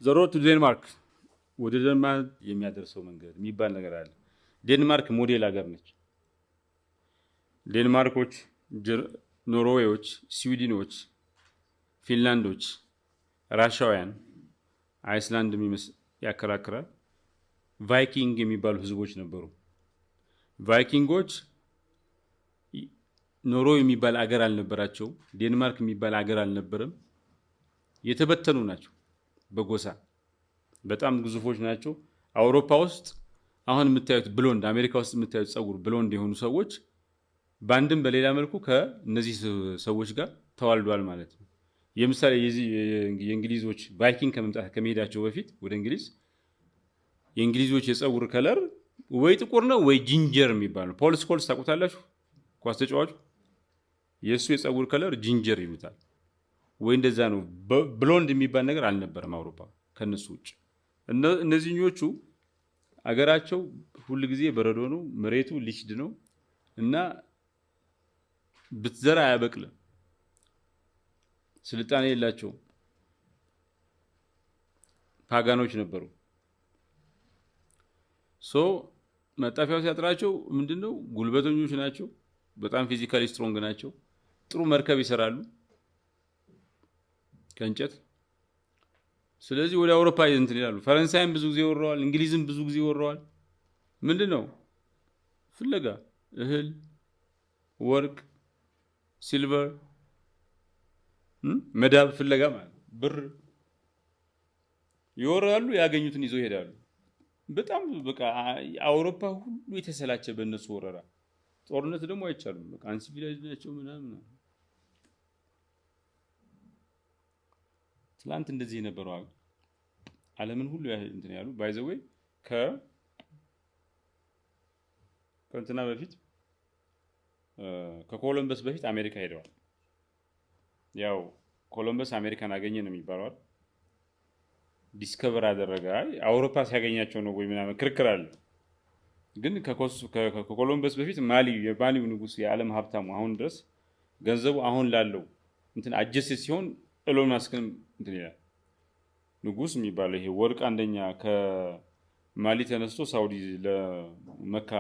The road to Denmark፣ ወደ ዴንማርክ የሚያደርሰው መንገድ የሚባል ነገር አለ። ዴንማርክ ሞዴል ሀገር ነች። ዴንማርኮች፣ ኖርዌዎች፣ ስዊድኖች፣ ፊንላንዶች፣ ራሻውያን፣ አይስላንድ ያከራክራል። ቫይኪንግ የሚባሉ ህዝቦች ነበሩ። ቫይኪንጎች ኖርዌይ የሚባል አገር አልነበራቸውም። ዴንማርክ የሚባል አገር አልነበረም። የተበተኑ ናቸው በጎሳ፣ በጣም ግዙፎች ናቸው። አውሮፓ ውስጥ አሁን የምታዩት blonde፣ አሜሪካ ውስጥ የምታዩት ፀጉር blonde የሆኑ ሰዎች በአንድም በሌላ መልኩ ከእነዚህ ሰዎች ጋር ተዋልዷል ማለት ነው። የምሳሌ የእንግሊዞች ቫይኪንግ ከመምጣት ከመሄዳቸው በፊት ወደ እንግሊዝ የእንግሊዞች የፀጉር color ወይ ጥቁር ነው ወይ ginger የሚባል ነው። ፖል ስኮልስ ታውቁታላችሁ? ኳስ ተጫዋቹ፣ የእሱ የፀጉር color ginger ይሉታል ወይ እንደዛ ነው። Blonde የሚባል ነገር አልነበረም አውሮፓ ከነሱ ውጭ። እነዚህኞቹ አገራቸው ሁል ጊዜ በረዶ ነው፣ መሬቱ ሊችድ ነው እና ብትዘራ አያበቅልም። ስልጣኔ የላቸውም። Pagan ኦች ነበሩ። So መጣፊያው ሲያጥራቸው ምንድነው፣ ጉልበተኞች ናቸው። በጣም physically strong ናቸው። ጥሩ መርከብ ይሰራሉ ከእንጨት። ስለዚህ ወደ አውሮፓ እንትን ይላሉ። ፈረንሳይም ብዙ ጊዜ ወረዋል። እንግሊዝም ብዙ ጊዜ ወረዋል። ምንድን ነው ፍለጋ? እህል፣ ወርቅ፣ silver፣ መዳብ ፍለጋ ማለት ብር ይወራሉ። ያገኙትን ይዘው ይሄዳሉ። በጣም በቃ አውሮፓ ሁሉ የተሰላቸ በእነሱ ወረራ። ጦርነት ደግሞ አይቻሉም። በቃ uncivilized ናቸው ምናምን። ትላንት እንደዚህ የነበረው ዓለምን ሁሉ እንትን ያሉ፣ by the way ከእንትና በፊት፣ ከኮሎምበስ በፊት አሜሪካ ሄደዋል። ያው ኮሎምበስ አሜሪካን አገኘ ነው የሚባለው። Discover አደረገ። አይ አውሮፓ ሲያገኛቸው ነው ወይ ምናምን ክርክር አለ። ግን ከኮሎምበስ በፊት ማሊ፣ የማሊው ንጉስ፣ የዓለም ሀብታሙ፣ አሁን ድረስ ገንዘቡ አሁን ላለው እንትን adjust ሲሆን ኤሎን ማስክንም እንትን ይላል። ንጉስ የሚባለው ይሄ ወርቅ አንደኛ ከማሊ ተነስቶ ሳውዲ ለመካ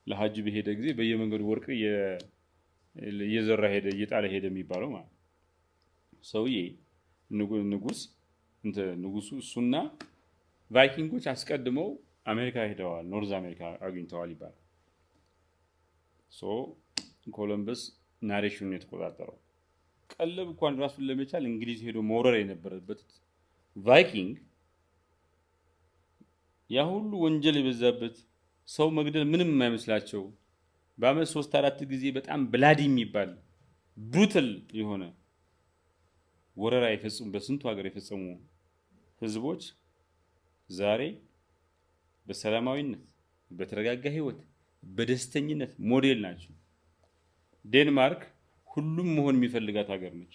ለሀጅ በሄደ ጊዜ በየመንገዱ ወርቅ እየዘራ ሄደ፣ እየጣለ ሄደ የሚባለው ማለት ሰውዬ፣ ንጉስ፣ ንጉሱ፣ እሱና ቫይኪንጎች አስቀድመው አሜሪካ ሄደዋል፣ North America አግኝተዋል ይባላል። So ኮሎምበስ narration ኑን የተቆጣጠረው፣ ቀለብ እንኳን ራሱን ለመቻል እንግሊዝ ሄዶ መውረር የነበረበት ቫይኪንግ፣ ያ ሁሉ ወንጀል የበዛበት፣ ሰው መግደል ምንም የማይመስላቸው፣ በአመት ሶስት አራት ጊዜ በጣም bloody የሚባል brutal የሆነ ወረራ የፈጸሙ፣ በስንቱ ሀገር የፈጸሙ ህዝቦች ዛሬ በሰላማዊነት፣ በተረጋጋ ህይወት፣ በደስተኝነት ሞዴል ናቸው። ዴንማርክ ሁሉም መሆን የሚፈልጋት ሀገር ነች።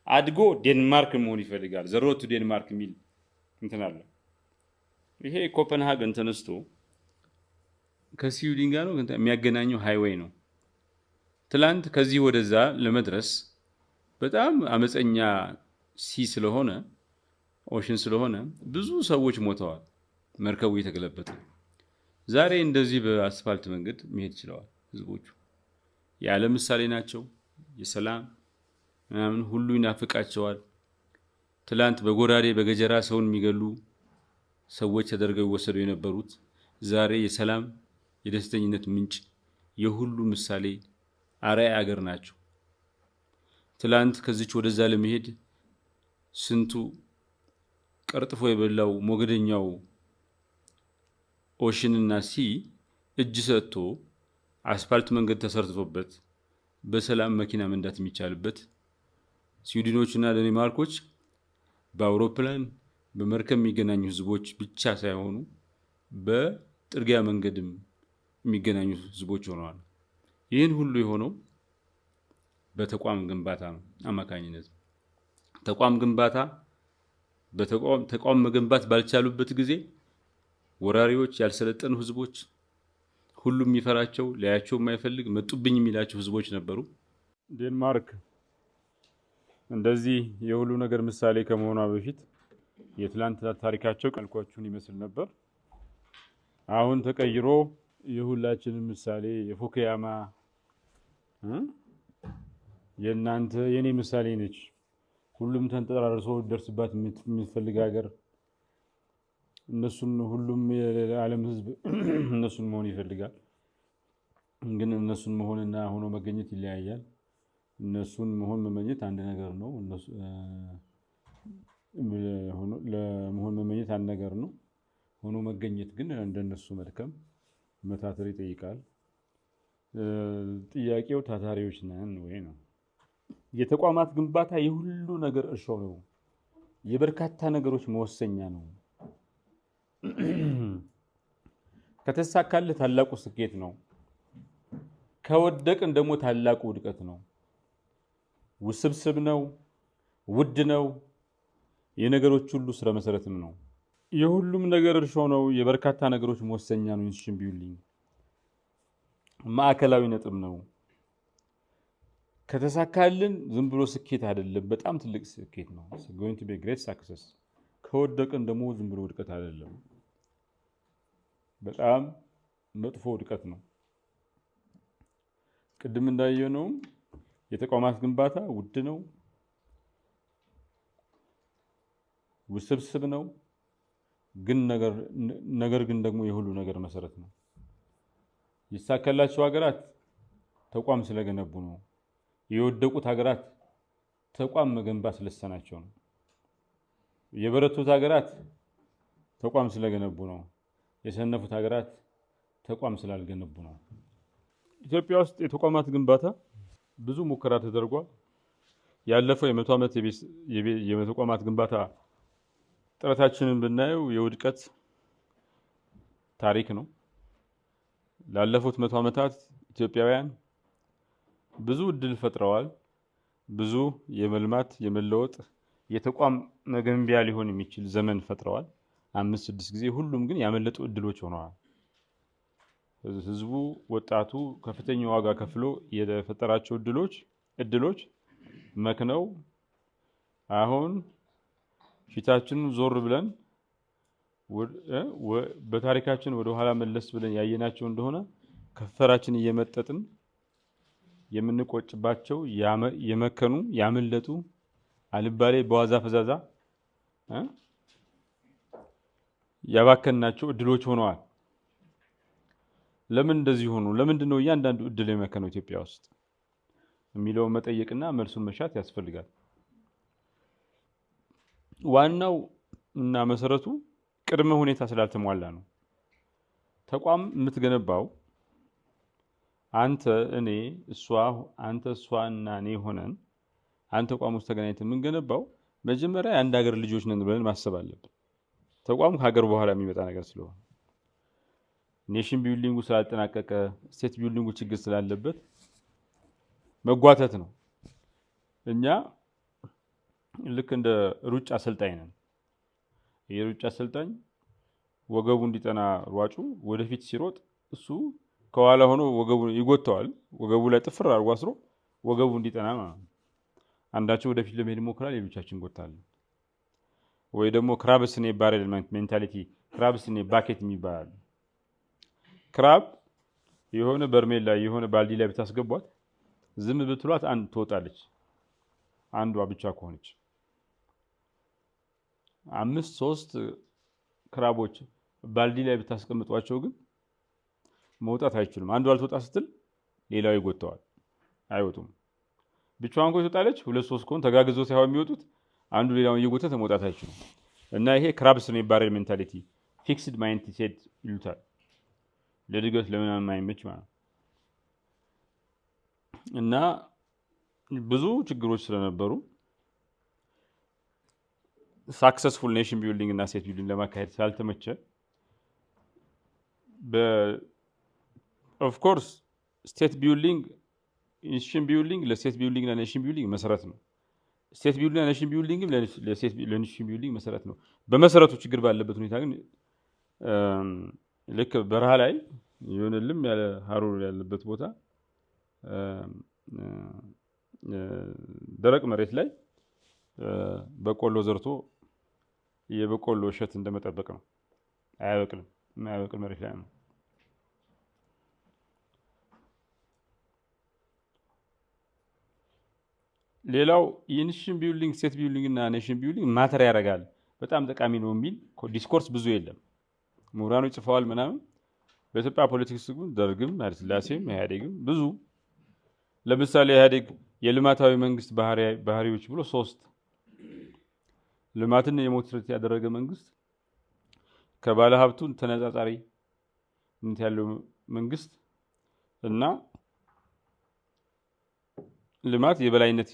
አድጎ ዴንማርክ መሆን ይፈልጋል። The road to Denmark የሚል እንትን አለ። ይሄ ኮፐንሃገን ተነስቶ ከስዊድን ጋር ነው የሚያገናኘው highway ነው። ትላንት ከዚህ ወደዛ ለመድረስ በጣም አመፀኛ sea ስለሆነ፣ ocean ስለሆነ ብዙ ሰዎች ሞተዋል። መርከቡ እየተገለበጠ። ዛሬ እንደዚህ በአስፋልት መንገድ መሄድ ችለዋል ህዝቦቹ። የዓለም ምሳሌ ናቸው። የሰላም ምናምን ሁሉ ይናፍቃቸዋል። ትላንት በጎራዴ በገጀራ ሰውን የሚገሉ ሰዎች ተደርገው ይወሰዱ የነበሩት ዛሬ የሰላም የደስተኝነት ምንጭ፣ የሁሉ ምሳሌ አርአያ አገር ናቸው። ትላንት ከዚች ወደዛ ለመሄድ ስንቱ ቀርጥፎ የበላው ሞገደኛው ocean ና sea እጅ ሰጥቶ አስፋልት መንገድ ተሰርቶበት በሰላም መኪና መንዳት የሚቻልበት፣ ስዊድኖች እና ዴንማርኮች በአውሮፕላን በመርከብ የሚገናኙ ህዝቦች ብቻ ሳይሆኑ በጥርጊያ መንገድም የሚገናኙ ህዝቦች ሆነዋል። ይህን ሁሉ የሆነው በተቋም ግንባታ ነው አማካኝነት። ተቋም ግንባታ፣ በተቋም መገንባት ባልቻሉበት ጊዜ ወራሪዎች፣ ያልሰለጠኑ ህዝቦች፣ ሁሉም የሚፈራቸው፣ ሊያያቸው የማይፈልግ፣ መጡብኝ የሚላቸው ህዝቦች ነበሩ። ዴንማርክ እንደዚህ የሁሉ ነገር ምሳሌ ከመሆኗ በፊት የትላንት ታሪካቸው ቀልኳችሁን ይመስል ነበር። አሁን ተቀይሮ የሁላችንም ምሳሌ የፉኩያማ የእናንተ የኔ ምሳሌ ነች። ሁሉም ተንጠራርሶ ደርስባት የሚፈልግ ሀገር እነሱን ሁሉም የዓለም ሕዝብ እነሱን መሆን ይፈልጋል። ግን እነሱን መሆንና ሆኖ መገኘት ይለያያል። እነሱን መሆን መመኘት አንድ ነገር ነው። ለመሆን መመኘት አንድ ነገር ነው። ሆኖ መገኘት ግን እንደነሱ መድከም መታተር ይጠይቃል። ጥያቄው ታታሪዎች ነን ወይ ነው። የተቋማት ግንባታ የሁሉ ነገር እርሾ ነው። የበርካታ ነገሮች መወሰኛ ነው። ከተሳካልህ ታላቁ ስኬት ነው። ከወደቅን ደግሞ ታላቁ ውድቀት ነው። ውስብስብ ነው፣ ውድ ነው፣ የነገሮች ሁሉ ስረ መሰረትም ነው። የሁሉም ነገር እርሾ ነው። የበርካታ ነገሮች መወሰኛ ነው። Institution building ማዕከላዊ ነጥብ ነው። ከተሳካልን ዝም ብሎ ስኬት አይደለም፣ በጣም ትልቅ ስኬት ነው። Going to be great success። ከወደቅን ደግሞ ዝም ብሎ ውድቀት አይደለም፣ በጣም መጥፎ ውድቀት ነው። ቅድም እንዳየነውም የተቋማት ግንባታ ውድ ነው፣ ውስብስብ ነው። ግን ነገር ግን ደግሞ የሁሉ ነገር መሰረት ነው። ይሳካላቸው ሀገራት ተቋም ስለገነቡ ነው። የወደቁት ሀገራት ተቋም መገንባት ስለተሳናቸው ነው። የበረቱት ሀገራት ተቋም ስለገነቡ ነው። የሰነፉት ሀገራት ተቋም ስላልገነቡ ነው። ኢትዮጵያ ውስጥ የተቋማት ግንባታ ብዙ ሙከራ ተደርጓል። ያለፈው የ100 ዓመት የተቋማት ግንባታ ጥረታችንን ብናየው የውድቀት ታሪክ ነው። ላለፉት 100 ዓመታት ኢትዮጵያውያን ብዙ እድል ፈጥረዋል። ብዙ የመልማት የመለወጥ የተቋም መገንቢያ ሊሆን የሚችል ዘመን ፈጥረዋል። 5 6 ጊዜ ሁሉም ግን ያመለጡ እድሎች ሆነዋል። ህዝቡ፣ ወጣቱ ከፍተኛ ዋጋ ከፍሎ የፈጠራቸው እድሎች መክነው አሁን ፊታችንን ዞር ብለን በታሪካችን ወደ ኋላ መለስ ብለን ያየናቸው እንደሆነ ከንፈራችን እየመጠጥን የምንቆጭባቸው የመከኑ ያመለጡ አልባሌ በዋዛ ፈዛዛ ያባከናቸው እድሎች ሆነዋል። ለምን እንደዚህ ሆኑ? ለምንድን ነው እያንዳንዱ እድል የመከነው ኢትዮጵያ ውስጥ የሚለውን መጠየቅና መልሱን መሻት ያስፈልጋል። ዋናው እና መሰረቱ ቅድመ ሁኔታ ስላልተሟላ ነው። ተቋም የምትገነባው አንተ፣ እኔ፣ እሷ፣ አንተ፣ እሷ እና እኔ ሆነን አንድ ተቋም ውስጥ ተገናኝተን የምንገነባው መጀመሪያ የአንድ ሀገር ልጆች ነን ብለን ማሰብ አለብን። ተቋም ከሀገር በኋላ የሚመጣ ነገር ስለሆነ nation building ኡ ስላልጠናቀቀ state building ኡ ችግር ስላለበት መጓተት ነው። እኛ ልክ እንደ ሩጫ አሰልጣኝ ነን። የሩጫ አሰልጣኝ ወገቡ እንዲጠና ሯጩ ወደፊት ሲሮጥ እሱ ከኋላ ሆኖ ወገቡ ይጎተዋል። ወገቡ ላይ ጥፍር አድርጎ አስሮ ወገቡ እንዲጠና ማለት ነው። አንዳቸው ወደፊት ለመሄድ ይሞክራል፣ ሌሎቻችን እንጎታለን። ወይ ደግሞ crabs in a barrel mentality፣ crabs in a bucket የሚባል crab የሆነ በርሜል ላይ የሆነ ባልዲ ላይ ብታስገቧት ዝም ብትሏት አንድ ትወጣለች፣ አንዷ ብቻ ከሆነች። 5 3 crab ኦች ባልዲ ላይ ብታስቀምጧቸው ግን መውጣት አይችሉም። አንዷ አልትወጣ ስትል ሌላው ይጎተዋል፣ አይወጡም። ብቻዋን እኮ ትወጣለች። 2 3 ከሆኑ ተጋግዘው ሳይሆን የሚወጡት አንዱ ሌላውን እየጎተተ መውጣት አይችሉም። እና ይሄ crabs in a barrel mentality፣ fixed mindset ይሉታል። ለእድገት ለምናምን የማይመች ማለት ነው። እና ብዙ ችግሮች ስለነበሩ successful nation building እና state building ለማካሄድ ስላልተመቸ of course state building institution building ለ state building እና nation building መሰረት ነው። State building እና nation building ም ለ nation building መሰረት ነው። በመሰረቱ ችግር ባለበት ሁኔታ ግን ልክ በረሃ ላይ የሆነ ልም ያለ ሀሩር ያለበት ቦታ ደረቅ መሬት ላይ በቆሎ ዘርቶ የበቆሎ እሸት እንደመጠበቅ ነው። አያበቅልም። የማያበቅል መሬት ላይ ነው። ሌላው የ nation building፣ state building እና nation building matter ያደርጋል፣ በጣም ጠቃሚ ነው የሚል discourse ብዙ የለም። ምሁራኖች ጽፈዋል ምናምን። በኢትዮጵያ politics ግን ደርግም ኃይለሥላሴም ኢህአዴግም ብዙ፣ ለምሳሌ ኢህአዴግ የልማታዊ መንግስት ባህሪዎች ብሎ ሶስት፣ ልማትን የሞት ሽረት ያደረገ መንግስት፣ ከባለ ሀብቱ ተነጻጻሪነት ያለው መንግስት እና ልማት የበላይነት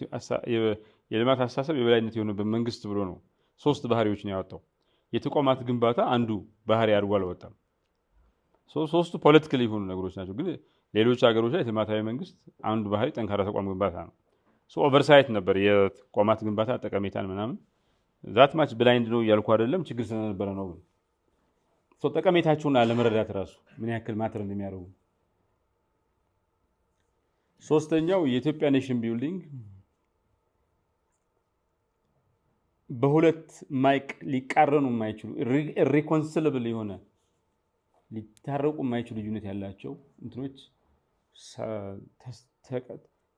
የልማት አስተሳሰብ የበላይነት የሆነበት መንግስት ብሎ ነው ሶስት ባህሪዎችን ያወጣው። የተቋማት ግንባታ አንዱ ባህሪ አድርጎ አልወጣም። ሶስቱ political የሆኑ ነገሮች ናቸው። ግን ሌሎች ሀገሮች ላይ ልማታዊ መንግስት አንዱ ባህሪ ጠንካራ ተቋም ግንባታ ነው። Oversight ነበር የተቋማት ግንባታ ጠቀሜታን ምናምን፣ that much blind ነው እያልኩ አይደለም፣ ችግር ስለነበረ ነው። ግን ጠቀሜታቸውን አለመረዳት ራሱ ምን ያክል matter እንደሚያደርጉ። ሶስተኛው የኢትዮጵያ nation building በሁለት ማይቅ ሊቃረኑ የማይችሉ፣ irreconcilable የሆነ፣ ሊታረቁ የማይችሉ ልዩነት ያላቸው እንትኖች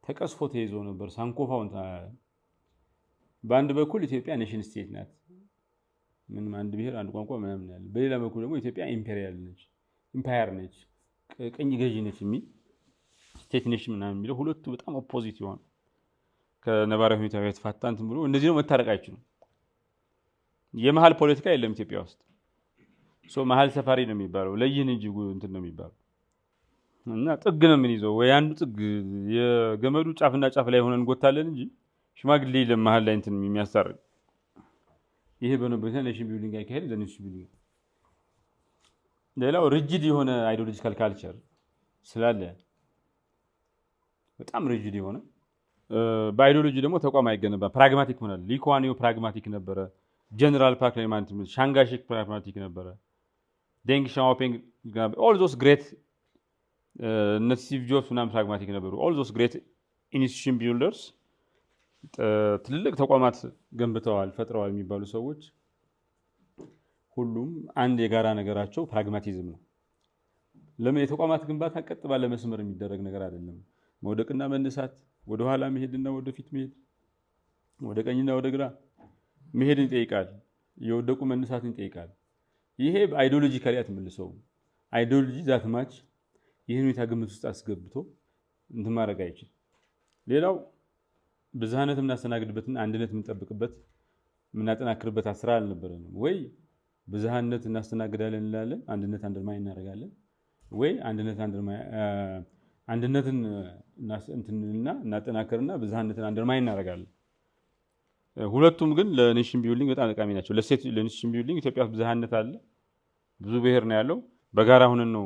ተቀስፎ ተይዞ ነበር። ሳንኮፋው በአንድ በኩል ኢትዮጵያ nation state ናት፣ ምንም አንድ ብሔር አንድ ቋንቋ ምናምን ያለ፣ በሌላ በኩል ደግሞ ኢትዮጵያ imperial ነች፣ empire ነች፣ ቅኝ ገዢ ነች የሚል፣ state nation ምናምን የሚለው፣ ሁለቱ በጣም opposite የሆኑ፣ ከነባራዊ ሁኔታ ጋር የተፋታ እንትን ብሎ እነዚህ ነው መታረቅ አይችሉም። የመሀል ፖለቲካ የለም ኢትዮጵያ ውስጥ። So መሀል ሰፋሪ ነው የሚባለው፣ ለይህን እንጂ እንትን ነው የሚባለው እና ጥግ ነው የምንይዘው፣ ወይ አንዱ ጥግ የገመዱ ጫፍና ጫፍ ላይ ሆነን እንጎታለን እንጂ ሽማግሌ የለም መሀል ላይ እንትን የሚያስታርቅ። ይሄ በነበረ nation building አይካሄድም። Nation building ሌላው rigid የሆነ ideological culture ስላለ፣ በጣም rigid የሆነ፣ በ ideology ደግሞ ተቋም አይገነባም። Pragmatic ሆናል። ሊ ኩዋን ዩ pragmatic ነበረ። ጀነራል ፓክ ላይ ማለት ቻንግ ካይ ሼክ pragmatic ነበረ። ዴንግ ሻኦፒንግ፣ all those great፣ እነ ስቲቭ ጆብስ ምናምን pragmatic ነበሩ። All those great institution builders፣ ትልልቅ ተቋማት ገንብተዋል፣ ፈጥረዋል የሚባሉ ሰዎች ሁሉም አንድ የጋራ ነገራቸው pragmatism ነው። ለምን? የተቋማት ግንባታ ቀጥ ባለ መስመር የሚደረግ ነገር አይደለም። መውደቅና መነሳት፣ ወደኋላ መሄድና ወደፊት መሄድ፣ ወደ ቀኝና ወደ ግራ መሄድን ይጠይቃል። የወደቁ መነሳትን ይጠይቃል። ይሄ ideologically አትመልሰውም። Ideology that much ይህን ሁኔታ ግምት ውስጥ አስገብቶ እንትን ማድረግ አይችልም። ሌላው ብዝሃነት የምናስተናግድበትና አንድነት የምንጠብቅበት፣ የምናጠናክርበት አሰራር አልነበረንም። ወይ ብዝሃነት እናስተናግዳለን እንላለን፣ አንድነት undermine እናደርጋለን፣ ወይ አንድነትን እንትንና እናጠናክርና ብዝሃነትን undermine እናደርጋለን። ሁለቱም ግን ለ nation building በጣም ጠቃሚ ናቸው። ለ state፣ ለ nation building ኢትዮጵያ ውስጥ ብዝሃነት አለ፣ ብዙ ብሔር ነው ያለው። በጋራ ሆነን ነው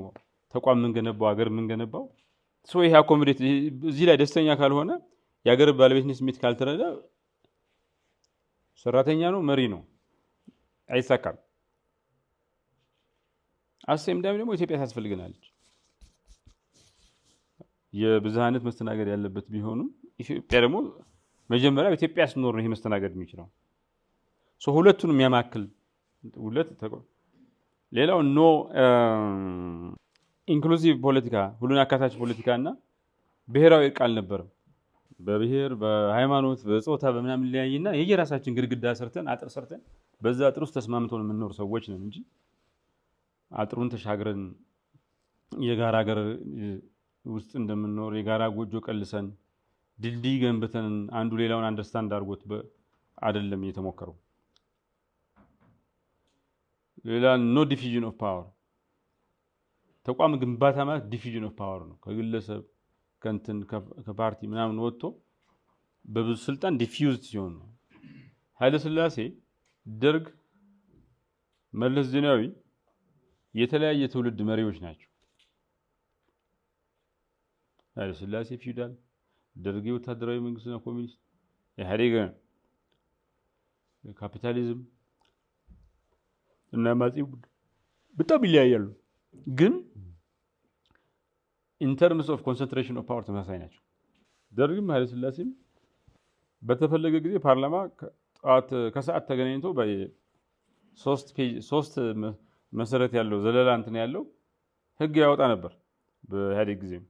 ተቋም የምንገነባው፣ ሀገር የምንገነባው። So ይሄ accommodate እዚህ ላይ ደስተኛ ካልሆነ፣ የሀገር ባለቤትነት ስሜት ካልተረዳ፣ ሰራተኛ ነው መሪ ነው፣ አይሳካም። At the same time ደግሞ ኢትዮጵያ ታስፈልገናለች። የብዝሃነት መስተናገድ ያለበት ቢሆኑም ኢትዮጵያ ደግሞ መጀመሪያ በኢትዮጵያ ስኖር ነው ይሄ መስተናገድ የሚችለው። So ሁለቱን የሚያማክል ሁለት። ሌላው no inclusive ፖለቲካ፣ ሁሉን አካታች ፖለቲካ እና ብሔራዊ እርቅ አልነበረም። በብሔር፣ በሃይማኖት፣ በጾታ፣ በምናምን ለያይና የየራሳችን ግድግዳ ሰርተን፣ አጥር ሰርተን፣ በዛ አጥር ውስጥ ተስማምተን የምንኖር ሰዎች ነን እንጂ አጥሩን ተሻግረን የጋራ ሀገር ውስጥ እንደምንኖር፣ የጋራ ጎጆ ቀልሰን፣ ድልድይ ገንብተን አንዱ ሌላውን understand አድርጎት አይደለም የተሞከረው። ሌላ no diffusion of power። ተቋም ግንባታ ማለት diffusion of power ነው። ከግለሰብ፣ ከእንትን፣ ከፓርቲ ምናምን ወጥቶ በብዙ ስልጣን diffused ሲሆን ነው። ኃይለ ሥላሴ፣ ደርግ፣ መለስ ዜናዊ የተለያየ ትውልድ መሪዎች ናቸው። ኃይለ ሥላሴ ፊውዳል፣ ደርግ ወታደራዊ መንግስትና ኮሚኒስት፣ ኢህአዴግ ካፒታሊዝም እና አማጺ በጣም ይለያያሉ። ግን in terms of concentration of power ተመሳሳይ ናቸው። ደርግም ኃይለ ሥላሴም በተፈለገ ጊዜ ፓርላማ ጠዋት ከሰዓት ተገናኝቶ 3 page 3 መሰረት ያለው ዘለላ እንትን ያለው ህግ ያወጣ ነበር። በኢህአዴግ ጊዜም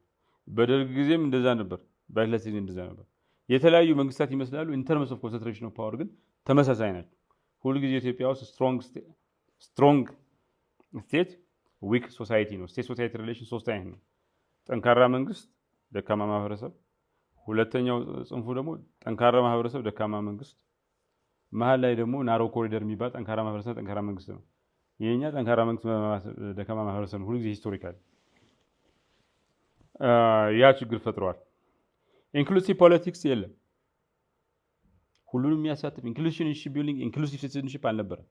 በደርግ ጊዜም እንደዛ ነበር፣ በኃይለሥላሴ ጊዜም እንደዛ ነበር። የተለያዩ መንግስታት ይመስላሉ። In terms of concentration of power ግን ተመሳሳይ ናቸው። ሁልጊዜ ኢትዮጵያ ውስጥ strong state weak society ነው። State society relation ሶስት አይነት ነው። ጠንካራ መንግስት፣ ደካማ ማህበረሰብ። ሁለተኛው ጽንፉ ደግሞ ጠንካራ ማህበረሰብ፣ ደካማ መንግስት። መሀል ላይ ደግሞ narrow corridor የሚባል ጠንካራ ማህበረሰብ፣ ጠንካራ መንግስት ነው። የኛ ጠንካራ መንግስት፣ ደካማ ማህበረሰብ ነው። ሁልጊዜ historical ያ ችግር ፈጥሯል። Inclusive politics የለም። ሁሉንም የሚያሳትፍ inclusion building inclusive citizenship አልነበረም።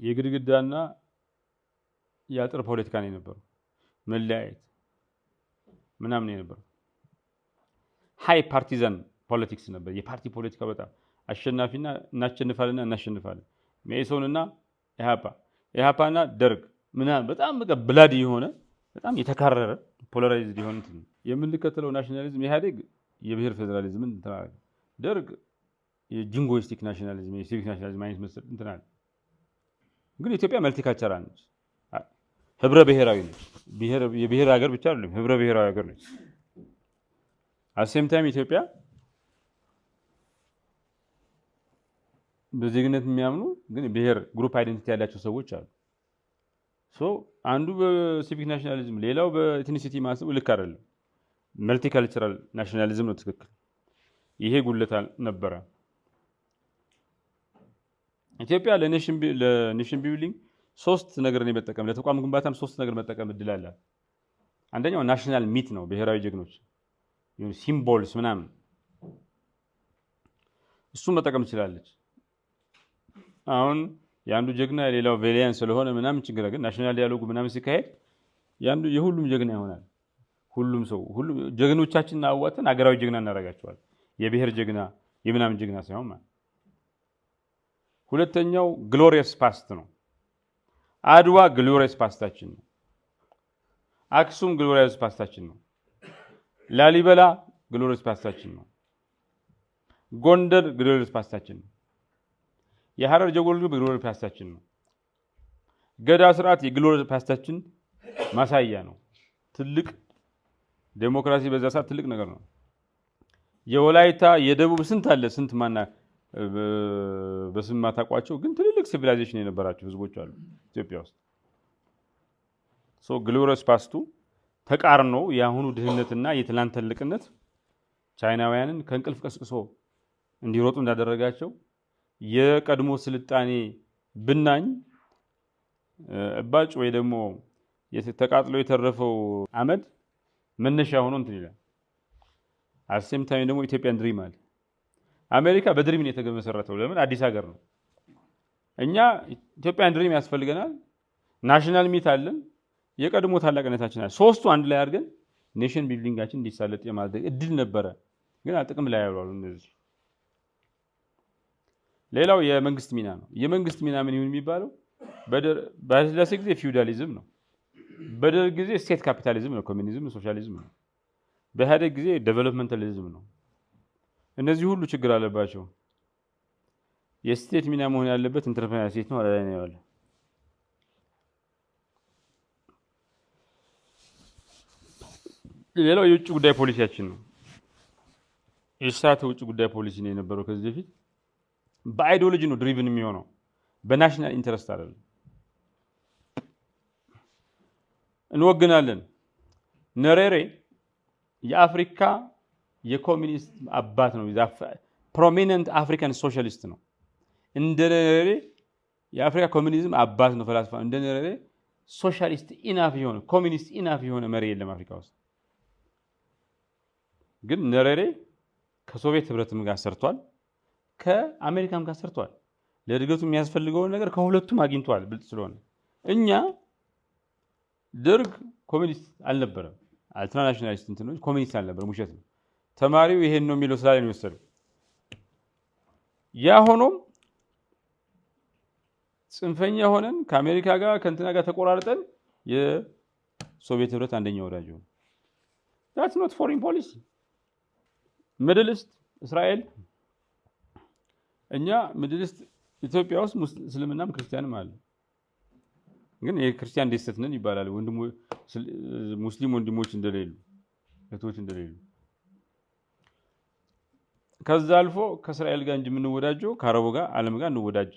የግድግዳና የአጥር ፖለቲካ ነው የነበረው። መለያየት ምናምን ነው የነበረው። High partisan politics ነበር። የፓርቲ ፖለቲካ በጣም አሸናፊና እናሸንፋለንና እናሸንፋለን። መኢሶንና ኢህአፓ፣ ኢህአፓና ደርግ ምናምን በጣም በቃ bloody የሆነ በጣም የተካረረ polarized የሆነ እንትን ነው። የምንከተለው nationalism ኢህአዴግ የብሔር ፌዴራሊዝምን እንትን አለ። ደርግ የ jingoistic nationalism የ civic nationalism አይነት መሰል እንትን አለ። ግን ኢትዮጵያ multicultural ነች፣ ህብረ ብሔራዊ ነች። የብሔር ሀገር ብቻ አይደለም፣ ህብረ ብሔራዊ ሀገር ነች። At same time ኢትዮጵያ በዜግነት የሚያምኑ ግን ብሔር group identity ያላቸው ሰዎች አሉ። So አንዱ በ civic nationalism ሌላው በ ethnicity ማሰቡ ልክ አይደለም። Multicultural nationalism ነው ትክክል። ይሄ ጉድለት ነበረ። ኢትዮጵያ ለ nation building ሶስት ነገር ነው የመጠቀም፣ ለተቋም ግንባታም ሶስት ነገር መጠቀም እድል አላት። አንደኛው national myth ነው፣ ብሔራዊ ጀግኖች symbols ምናምን እሱን መጠቀም ትችላለች። አሁን የአንዱ ጀግና የሌላው villain ስለሆነ ምናምን ችግር ግን national dialogue ኡ ምናምን ሲካሄድ የአንዱ የሁሉም ጀግና ይሆናል። ሁሉም ሰው ሁሉም ጀግኖቻችንን አዋጥተን አገራዊ ጀግና እናደርጋቸዋለን። የብሔር ጀግና የምናምን ጀግና ሳይሆን ማለት። ሁለተኛው glorious past ነው። አድዋ glorious past ኣችን ነው። አክሱም glorious past ኣችን ነው። ላሊበላ glorious past ኣችን ነው። ጎንደር glorious past ኣችን ነው። የሐረር ጀጎል ግንብ glorious past ኣችን ነው። ገዳ ስርዓት የ glorious past ኣችን ማሳያ ነው። ትልቅ ዴሞክራሲ በዛ ሰዓት ትልቅ ነገር ነው። የወላይታ የደቡብ ስንት አለ ስንት ማና በስም ማታውቋቸው ግን ትልልቅ civilization የነበራቸው ህዝቦች አሉ ኢትዮጵያ ውስጥ። So glorious past ኡ ተቃርኖ የአሁኑ ድህነትና የትላንት ትልቅነት ቻይናውያንን ከእንቅልፍ ቀስቅሶ እንዲሮጡ እንዳደረጋቸው የቀድሞ ስልጣኔ ብናኝ እባጭ ወይ ደግሞ ተቃጥሎ የተረፈው አመድ መነሻ ሆኖ እንትን ይላል። At same time ደግሞ Ethiopian dream አለ። አሜሪካ በ dream ነው የተመሰረተው። ለምን? አዲስ ሀገር ነው። እኛ Ethiopian dream ያስፈልገናል። National myth አለን። የቀድሞ ታላቅነታችን አለ። ሶስቱ አንድ ላይ አድርገን nation building ኣችን እንዲሳለጥ የማድረግ እድል ነበረ፣ ግን ጥቅም ላይ ያውላሉ እነዚህ። ሌላው የመንግስት ሚና ነው። የመንግስት ሚና ምን ይሁን የሚባለው በኃይለሥላሴ ጊዜ ፊውዳሊዝም ነው። በደርግ ጊዜ state capitalism ነው፣ ኮሚኒዝም፣ ሶሻሊዝም ነው። በኢህአዴግ ጊዜ developmentalism ነው። እነዚህ ሁሉ ችግር አለባቸው። የ state ሚና መሆን ያለበት entrepreneur state ነው። አላላይ ነው ያለ። ሌላው የውጭ ጉዳይ ፖሊሲያችን ነው። የሳተ ውጭ ጉዳይ ፖሊሲ ነው የነበረው ከዚህ በፊት። በ ideology ነው driven የሚሆነው፣ በ national interest አይደለም። እንወግናለን። ነሬሬ የአፍሪካ የኮሚኒስት አባት ነው። Prominent African socialist ነው። እንደ ነሬሬ የአፍሪካ ኮሚኒዝም አባት ነው፣ ፈላስፋ። እንደ ነሬሬ socialist enough የሆነ ኮሚኒስት enough የሆነ መሪ የለም አፍሪካ ውስጥ። ግን ነሬሬ ከሶቪየት ህብረትም ጋር ሰርቷል፣ ከአሜሪካም ጋር ሰርቷል። ለእድገቱ የሚያስፈልገውን ነገር ከሁለቱም አግኝቷል፣ ብልጥ ስለሆነ። እኛ ደርግ ኮሚኒስት አልነበረም። Ultranationalist እንትኖች ኮሚኒስት አልነበረም፣ ውሸት ነው። ተማሪው ይሄን ነው የሚለው ስላለ ነው የወሰደው። ያ ሆኖም ጽንፈኛ ሆነን ከአሜሪካ ጋር ከእንትና ጋር ተቆራርጠን የሶቪየት ህብረት አንደኛ ወዳጅ ሆነ። That's not foreign policy። Middle East እስራኤል፣ እኛ Middle East ኢትዮጵያ ውስጥ እስልምናም ክርስቲያንም አለ። ግን የክርስቲያን ደሴት ነን ይባላል። ሙስሊም ወንድሞች እንደሌሉ፣ እህቶች እንደሌሉ። ከዛ አልፎ ከእስራኤል ጋር እንጂ የምንወዳጀው ከአረቡ ጋር ዓለም ጋር እንወዳጅ።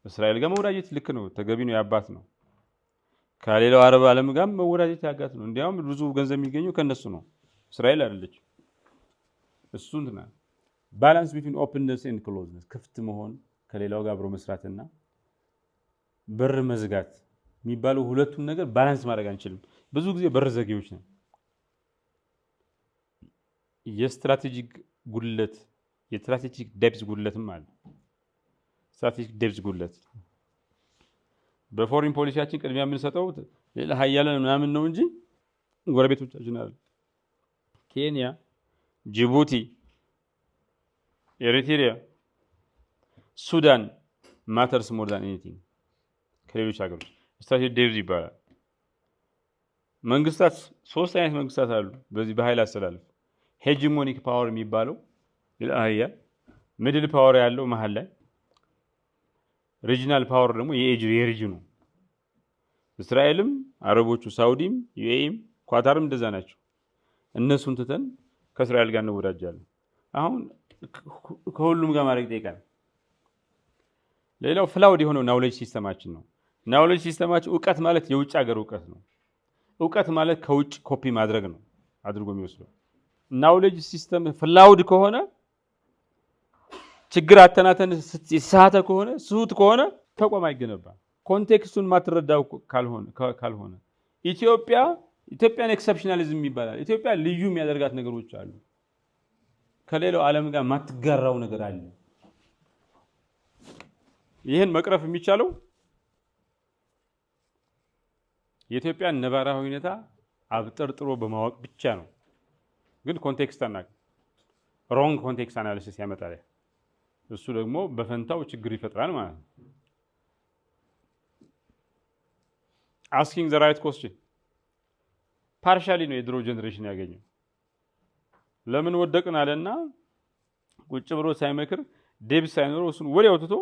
እስራኤል ጋር መወዳጀት ልክ ነው፣ ተገቢ ነው፣ ያባት ነው። ከሌላው አረብ ዓለም ጋር መወዳጀት ያጋት ነው። እንዲያውም ብዙ ገንዘብ የሚገኘው ከነሱ ነው፣ እስራኤል አይደለች። እሱ እንትና balance between openness and closeness፣ ክፍት መሆን ከሌላው ጋር አብሮ መስራትና በር መዝጋት የሚባለው ሁለቱን ነገር balance ማድረግ አንችልም። ብዙ ጊዜ በር ዘጊዎች ነን። የ strategic ጉድለት፣ የ strategic depth ጉድለትም አለ። Strategic depth ጉድለት በ foreign policy ያችን ቅድሚያ የምንሰጠው ሌላ ሀያላን ምናምን ነው እንጂ ጎረቤቶቻችን አለ። ኬንያ፣ ጅቡቲ፣ ኤሪትሪያ፣ ሱዳን matters more than anything ከሌሎች ሀገሮች። Strategic depth ይባላል። መንግስታት፣ ሶስት አይነት መንግስታት አሉ በዚህ በኃይል አሰላለፍ። Hegemonic power የሚባለው ሌላ ሀያል፣ middle power ያለው መሀል ላይ፣ regional power ደግሞ የኤጅ የሪጅኑ። እስራኤልም፣ አረቦቹ፣ ሳውዲም፣ UAE ም፣ ኳታርም እንደዛ ናቸው። እነሱን ትተን ከእስራኤል ጋር እንወዳጃለን። አሁን ከሁሉም ጋር ማድረግ ይጠይቃል። ሌላው flawed የሆነው knowledge system ኣችን ነው። Knowledge system ኣችን፣ እውቀት ማለት የውጭ ሀገር እውቀት ነው። እውቀት ማለት ከውጭ ኮፒ ማድረግ ነው አድርጎ የሚወስደው። Knowledge system flawed ከሆነ፣ ችግር አተናተን የተሳተ ከሆነ፣ ስሁት ከሆነ ተቋም አይገነባም። Context ኡን ማትረዳው ካልሆነ ኢትዮጵያን exceptionalism ይባላል። ኢትዮጵያ ልዩ የሚያደርጋት ነገሮች አሉ። ከሌላው ዓለም ጋር ማትጋራው ነገር አለ። ይህን መቅረፍ የሚቻለው የኢትዮጵያን ነባራዊ ሁኔታ አብጠርጥሮ በማወቅ ብቻ ነው። ግን context አናውቅም። Wrong context analysis ያመጣል። እሱ ደግሞ በፈንታው ችግር ይፈጥራል ማለት ነው። Asking the right question partially ነው የድሮ generation ያገኘው። ለምን ወደቅን አለና ቁጭ ብሎ ሳይመክር፣ depth ሳይኖረው፣ እሱን ወዲያው ትቶ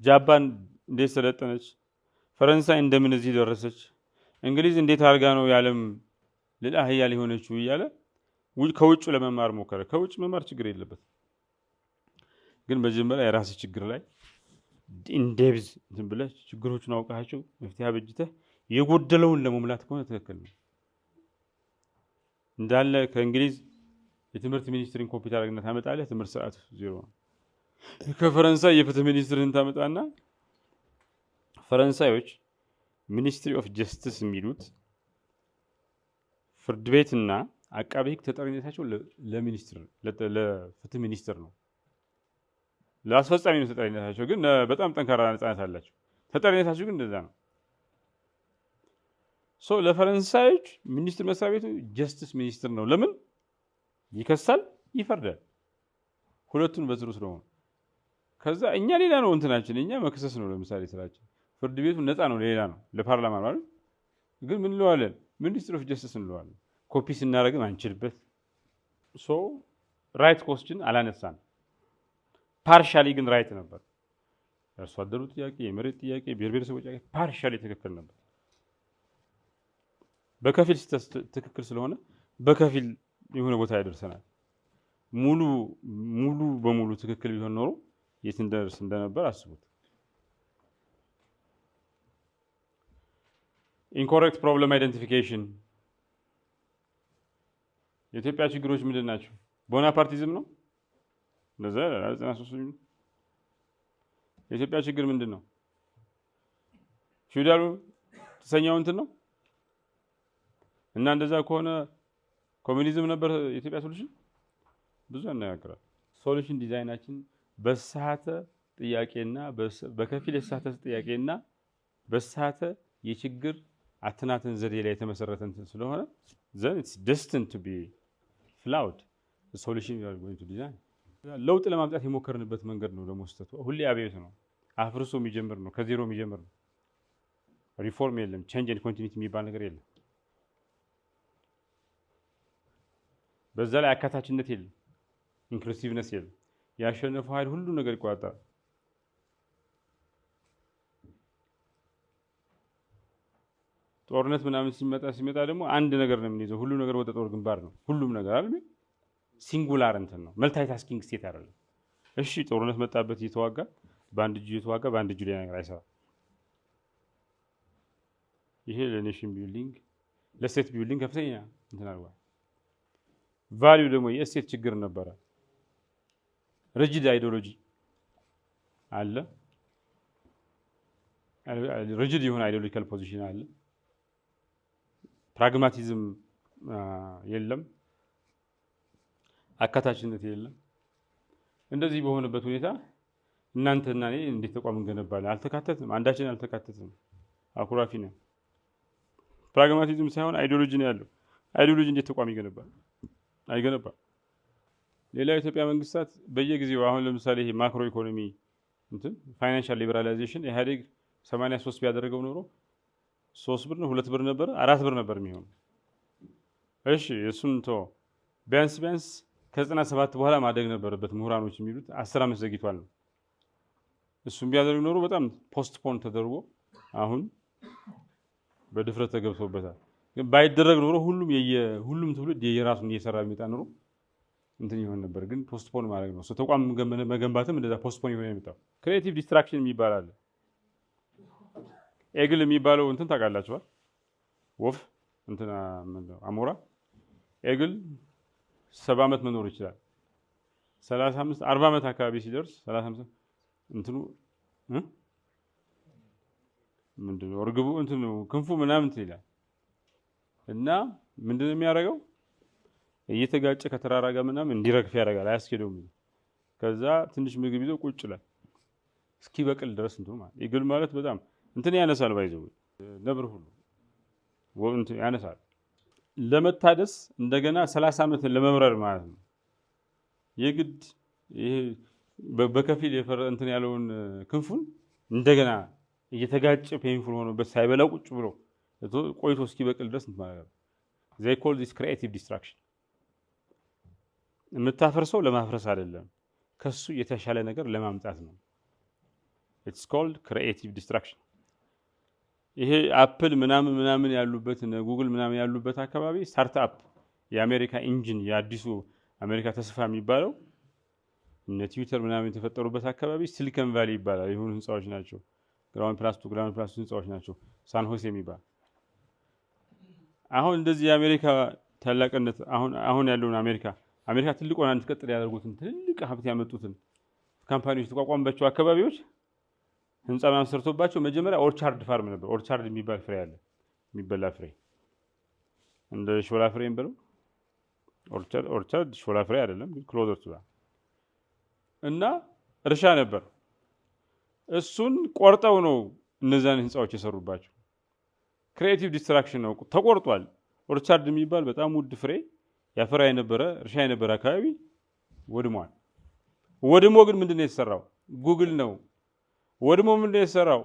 ጃፓን እንዴት ሰለጠነች፣ ፈረንሳይ እንደምን እዚህ ደረሰች፣ እንግሊዝ እንዴት አድርጋ ነው የዓለም ልዕለ ኃያል የሆነችው እያለ ከውጭ ለመማር ሞከረ። ከውጭ መማር ችግር የለበትም፣ ግን መጀመሪያ የራስህ ችግር ላይ in depth እንትን ብለህ ችግሮቹን አውቃቸው መፍትሄ አበጅተህ የጎደለውን ለመሙላት ከሆነ ትክክል ነው። እንዳለ ከእንግሊዝ የትምህርት ሚኒስትርን ኮፒ ታደርግና ታመጣለህ። ትምህርት ስርዓቱ ዜሮ ነው። ከፈረንሳይ የፍትህ ሚኒስትርን ታመጣና፣ ፈረንሳዮች Ministry of Justice የሚሉት ፍርድ ቤትና አቃቤ ሕግ ተጠሪነታቸው ለሚኒስትር፣ ለፍትህ ሚኒስትር ነው። ለአስፈጻሚ ነው ተጠሪነታቸው፣ ግን በጣም ጠንካራ ነፃነት አላቸው። ተጠሪነታቸው ግን እንደዛ ነው። So ለፈረንሳዮች ሚኒስትር መስሪያ ቤቱ justice ሚኒስትር ነው። ለምን? ይከሳል፣ ይፈርዳል። ሁለቱን በስሩ ስለሆኑ። ከዛ እኛ ሌላ ነው እንትናችን፣ እኛ መክሰስ ነው ለምሳሌ ስራችን። ፍርድ ቤቱ ነፃ ነው፣ ሌላ ነው፣ ለፓርላማ ነው አይደል? ግን ምን እንለዋለን? Ministry of Justice እንለዋለን። ኮፒ ስናደርግም አንችልበት። So right question አላነሳን። Partially ግን right ነበር። የአርሶ አደሩ ጥያቄ፣ የመሬት ጥያቄ፣ ብሔር ብሔረሰቦች ጥያቄ partially ትክክል ነበር። በከፊል ትክክል ስለሆነ በከፊል የሆነ ቦታ ያደርሰናል። ሙሉ ሙሉ በሙሉ ትክክል ቢሆን ኖሮ የት እንደርስ እንደነበር አስቡት። Incorrect problem identification። የኢትዮጵያ ችግሮች ምንድን ናቸው? Bonapartism ነው። እንደዛ 93። የኢትዮጵያ ችግር ምንድን ነው? ፊውዳሉ ተሰኛው እንትን ነው እና እንደዛ ከሆነ ኮሚኒዝም ነበር የኢትዮጵያ solution። ብዙ ያነጋግራል። Solution design ኣችን በሳተ ጥያቄና በከፊል የተሳተ ጥያቄና በሳተ የችግር አተናተን ዘዴ ላይ የተመሰረተ እንትን ስለሆነ then it's destined to be flawed solution you are going to design። ለውጥ ለማምጣት የሞከርንበት መንገድ ነው ደግሞ ስህተቱ። ሁሌ አብዮት ነው፣ አፍርሶ የሚጀምር ነው፣ ከዜሮ የሚጀምር ነው። ሪፎርም የለም፣ change and continuity የሚባል ነገር የለም። በዛ ላይ አካታችነት የለም፣ inclusiveness የለም። ያሸነፈው ኃይል ሁሉ ነገር ይቆጣጠራል። ጦርነት ምናምን ሲመጣ ደግሞ አንድ ነገር ነው የምንይዘው። ሁሉም ነገር ወደ ጦር ግንባር ነው። ሁሉም ነገር አይደል singular እንትን ነው፣ multitasking state አይደለም። እሺ ጦርነት መጣበት እየተዋጋ በአንድ እጁ እየተዋጋ በአንድ እጁ ሌላ ነገር አይሰራም። ይሄ ለ nation building ለ state building ከፍተኛ እንትን አድርጓል። Value ደግሞ የእሴት ችግር ነበረ። Rigid ideology አለ፣ rigid የሆነ ideological position አለ። Pragmatism የለም፣ አካታችነት የለም። እንደዚህ በሆነበት ሁኔታ እናንተና እኔ እንዴት ተቋም እንገነባለን? አልተካተትንም፣ አንዳችን አልተካተትንም። አኩራፊ ነን። Pragmatism ሳይሆን ideology ነው ያለው። Ideology እንዴት ተቋም ይገነባል? አይገነባም። ሌላ የኢትዮጵያ መንግስታት በየጊዜው አሁን ለምሳሌ ይሄ macro economy እንትን financial liberalization ኢህአዴግ 83 ቢያደርገው ኖሮ 3 ብር ነው 2 ብር ነበረ 4 ብር ነበር የሚሆነው። እሺ እሱን ተወው። ቢያንስ ቢያንስ ከ97 በኋላ ማደግ ነበረበት። ምሁራኖች የሚሉት 10 ዓመት ዘግይቷል ነው። እሱም ቢያደርግ ኖሮ በጣም postpone ተደርጎ አሁን በድፍረት ተገብቶበታል። ግን ባይደረግ ኖሮ ሁሉም ትውልድ የየራሱን እየሰራ ቢመጣ ኖሮ እንትን ይሆን ነበር። ግን postpone ማድረግ ነው። ተቋም መገንባትም እንደዛ postpone የሆነ የመጣው። Creative destruction የሚባል አለ። Eagle የሚባለው እንትን ታውቃላችኋል? ወፍ እንትን አሞራ eagle 70 ዓመት መኖር ይችላል። 35 40 ዓመት አካባቢ ሲደርስ 35 እንትኑ ምንድን ነው እርግቡ እንትኑ ክንፉ ምናምን እንትን ይላል እና ምንድን ነው የሚያደርገው? እየተጋጨ ከተራራ ጋር ምናምን እንዲረግፍ ያደርጋል። አያስኬደውም። ከዛ ትንሽ ምግብ ይዞ ቁጭ ይላል እስኪበቅል ድረስ እንትኑ ማለት eagle ማለት በጣም እንትን ያነሳል። By the way ነብር ሁሉ እንትን ያነሳል። ለመታደስ እንደገና 30 ዓመት ለመብረር ማለት ነው። የግድ ይሄ በከፊል የፈረ እንትን ያለውን ክንፉን እንደገና እየተጋጨ painful ሆኖበት ሳይበላ ቁጭ ብሎ ቆይቶ እስኪበቅል ድረስ እንትን ማለት ነው። They call this creative destruction። የምታፈርሰው ለማፍረስ አይደለም፣ ከሱ የተሻለ ነገር ለማምጣት ነው። It's called creative destruction። ይሄ Apple ምናምን ምናምን ያሉበት ጉግል ምናምን ያሉበት አካባቢ startup የአሜሪካ engine የአዲሱ አሜሪካ ተስፋ የሚባለው እነ ትዊተር ምናምን የተፈጠሩበት አካባቢ Silicon Valley ይባላል። የሆኑ ህንፃዎች ናቸው። Ground plus two ground plus two ህንፃዎች ናቸው። ሳን ሆሴ የሚባል አሁን እንደዚህ የአሜሪካ ታላቅነት አሁን ያለውን አሜሪካ ትልቅ ሆና እንድትቀጥል ያደርጉትን ትልልቅ ሀብት ያመጡትን company ዎች የተቋቋሙባቸው አካባቢዎች ህንፃ ምናምን ሰርቶባቸው መጀመሪያ orchard farm ነበር። Orchard የሚባል ፍሬ አለ፣ የሚበላ ፍሬ እንደ ሾላ ፍሬ ብለው orchard ሾላ ፍሬ አይደለም ግን closer to እና እርሻ ነበር። እሱን ቆርጠው ነው እነዛን ህንፃዎች የሰሩባቸው። Creative destruction ነው፣ ተቆርጧል። Orchard የሚባል በጣም ውድ ፍሬ ያፈራ የነበረ እርሻ የነበረ አካባቢ ወድሟል። ወድሞ ግን ምንድን ነው የተሰራው? ጉግል ነው። ወድሞ ምንድን ነው የተሰራው?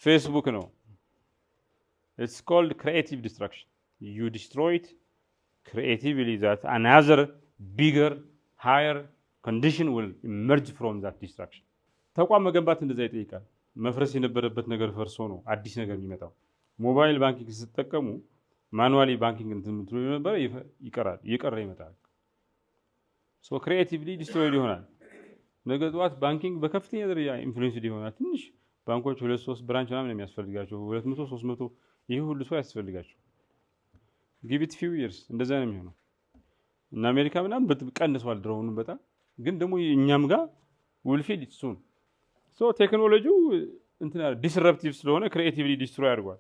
ፌስቡክ ነው። It's called creative destruction። You destroy it creatively that another bigger higher condition will emerge from that destruction። ተቋም መገንባት እንደዛ ይጠይቃል። መፍረስ የነበረበት ነገር ፈርሶ ነው አዲስ ነገር የሚመጣው። Mobile banking ስትጠቀሙ manually banking እንትን የምትሉ የነበረ ይቀራል፣ እየቀረ ይመጣል። So creatively destroyed ይሆናል። ነገ ጠዋት banking በከፍተኛ ደረጃ influenced ይሆናል። ትንሽ ባንኮች ሁለት ሶስት branch ምናምን የሚያስፈልጋቸው 200 300 ይህ ሁሉ ሰው ያስፈልጋቸው። Give it few years እንደዛ ነው የሚሆነው። እና አሜሪካ ምናምን ቀንሷል ድሮውንም በጣም ግን ደግሞ እኛም ጋር we'll feel it soon። So ቴክኖሎጂው እንትን disruptive ስለሆነ creatively destroy አድርጓል።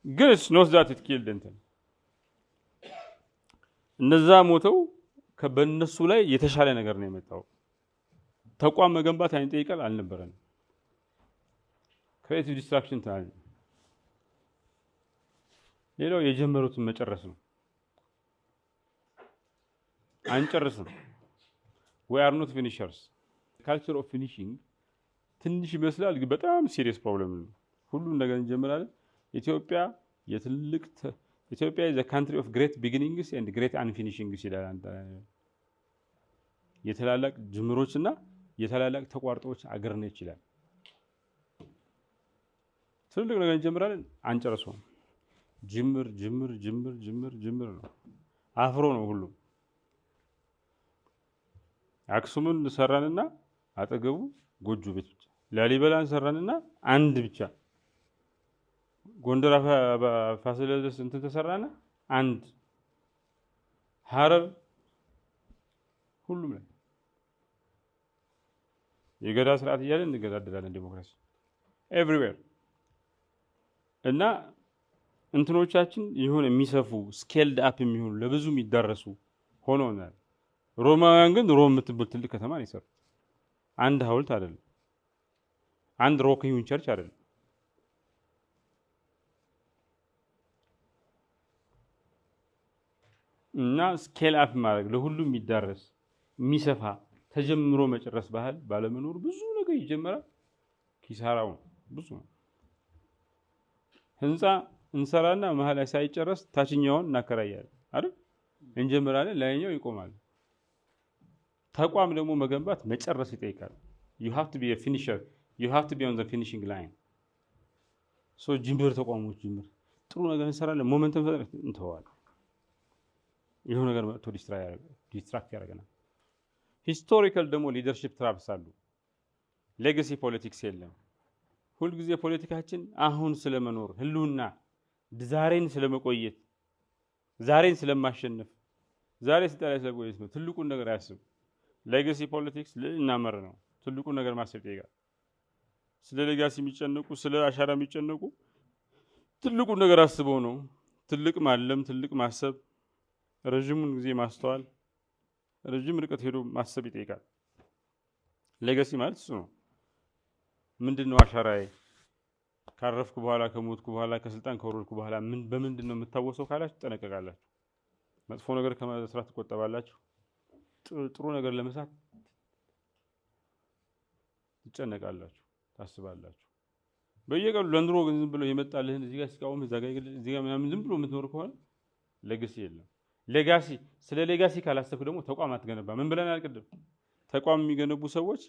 ግን it's not that it killed እንትን እነዛ ሞተው በእነሱ ላይ የተሻለ ነገር ነው የመጣው። ተቋም መገንባት አይን ጠይቃል አልነበረንም። Creative destruction ትናል። ሌላው የጀመሩትን መጨረስ ነው። አንጨርስም። We are not finishers። Culture of finishing ትንሽ ይመስላል፣ ግን በጣም serious problem ነው። ሁሉም ነገር እንጀምራለን። ኢትዮጵያ የትልቅ ኢትዮጵያ the country of great beginnings and great unfinishings ይላል። የትላላቅ ጅምሮች እና የታላላቅ ተቋርጦዎች አገር ነች ይላል። ትልልቅ ነገር እንጀምራለን፣ አንጨርሰውም። ጅምር ጅምር ጅምር ጅምር ጅምር ነው። አፍሮ ነው ሁሉም። አክሱምን ሰራንና አጠገቡ ጎጆ ቤት ብቻ፣ ላሊበላን ሰራንና አንድ ብቻ፣ ጎንደር ፋሲለደስ እንትን ተሰራና አንድ፣ ሀረር ሁሉም ላይ የገዳ ስርዓት እያለን እንገዳደላለን። ዲሞክራሲ everywhere እና እንትኖቻችን የሆነ የሚሰፉ scaled up የሚሆኑ ለብዙ የሚዳረሱ ሆነውናል። ሮማውያን ግን ሮም የምትባል ትልቅ ከተማ ነው የሰሩት። አንድ ሐውልት አይደለም፣ አንድ rock hewn church አይደለም። እና scale up ማድረግ ለሁሉም የሚዳረስ የሚሰፋ ተጀምሮ መጨረስ ባህል ባለመኖሩ ብዙ ነገር ይጀመራል። ኪሳራው ብዙ ነው። ህንፃ እንሰራና መሀል ላይ ሳይጨረስ ታችኛውን እናከራያለን አይደል? እንጀምራለን፣ ላይኛው ይቆማል። ተቋም ደግሞ መገንባት መጨረስ ይጠይቃል። You have to be a finisher, you have to be on the finishing line። So ጅምር ተቋሞች ጅምር ጥሩ ነገር እንሰራለን፣ momentum ፈጥረን እንተዋለን። ይኸው ነገር መጥቶ distract ያደርገናል። Historical ደግሞ leadership traps አሉ። Legacy politics የለም። ሁልጊዜ ፖለቲካችን አሁን ስለመኖር ህልውና፣ ዛሬን ስለመቆየት፣ ዛሬን ስለማሸነፍ፣ ዛሬ ስልጣን ላይ ስለመቆየት ነው። ትልቁን ነገር አያስብ። Legacy politics ልዕልና መር ነው። ትልቁን ነገር ማሰብ ይጠይቃል። ስለ legacy የሚጨነቁ፣ ስለ አሻራ የሚጨነቁ ትልቁን ነገር አስበው ነው። ትልቅ ማለም፣ ትልቅ ማሰብ፣ ረዥሙን ጊዜ ማስተዋል፣ ረዥም ርቀት ሄዶ ማሰብ ይጠይቃል። Legacy ማለት እሱ ነው። ምንድን ነው አሻራዬ? ካረፍኩ በኋላ፣ ከሞትኩ በኋላ፣ ከስልጣን ከወረድኩ በኋላ በምንድን ነው የምታወሰው ካላችሁ ትጠነቀቃላችሁ። መጥፎ ነገር ከመስራት ትቆጠባላችሁ። ጥሩ ነገር ለመስራት ትጨነቃላችሁ፣ ታስባላችሁ። በየቀኑ ለኑሮ ግን ዝም ብሎ የመጣልህን እዚህ ጋር ሲቃወም እዛ ጋር እዚህ ጋር ምናምን ዝም ብሎ የምትኖር ከሆነ legacy የለም። Legacy ስለ legacy ካላሰብክ ደግሞ ተቋም አትገነባ። ምን ብለናል ቅድም? ተቋም የሚገነቡ ሰዎች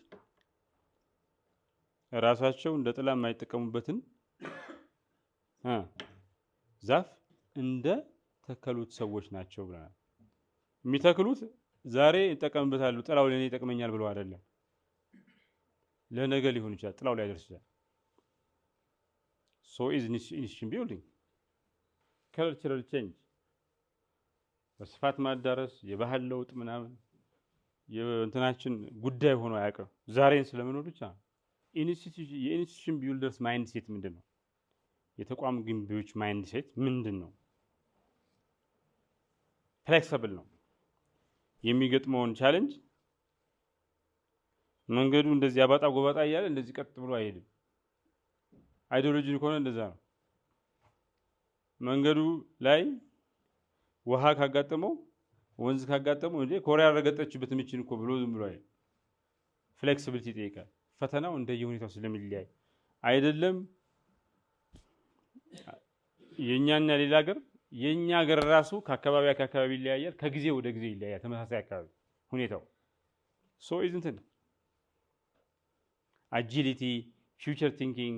ራሳቸው እንደ ጥላ የማይጠቀሙበትን ዛፍ እንደ ተከሉት ሰዎች ናቸው ብለናል። የሚተክሉት ዛሬ ይጠቀምበታሉ፣ ጥላው ለእኔ ይጠቅመኛል ብለው አይደለም። ለነገ ሊሆን ይችላል፣ ጥላው ላይ ያደርስ ይችላል። So is institution building። Cultural change በስፋት ማዳረስ፣ የባህል ለውጥ ምናምን የእንትናችን ጉዳይ ሆኖ አያውቅም። ዛሬን ስለመኖር ብቻ ነው። የ institution builders mindset ምንድን ነው? የተቋም ገንቢዎች mindset ምንድን ነው? Flexible ነው። የሚገጥመውን challenge መንገዱ እንደዚህ አባጣ ጎባጣ እያለ እንደዚህ ቀጥ ብሎ አይሄድም። Ideology ከሆነ እንደዛ ነው። መንገዱ ላይ ውሃ ካጋጠመው፣ ወንዝ ካጋጠመው እንዴ ኮሪያ ረገጠችበት ምችን እኮ ብሎ ዝም ብሎ አይሄድም። Flexibility ይጠይቃል። ፈተናው እንደየሁኔታው ስለሚለያይ አይደለም። የኛና ሌላ ሀገር፣ የኛ ሀገር ራሱ ከአካባቢ ከአካባቢ ይለያያል፣ ከጊዜ ወደ ጊዜ ይለያያል። ተመሳሳይ አካባቢ ሁኔታው። So is እንትን agility፣ future thinking፣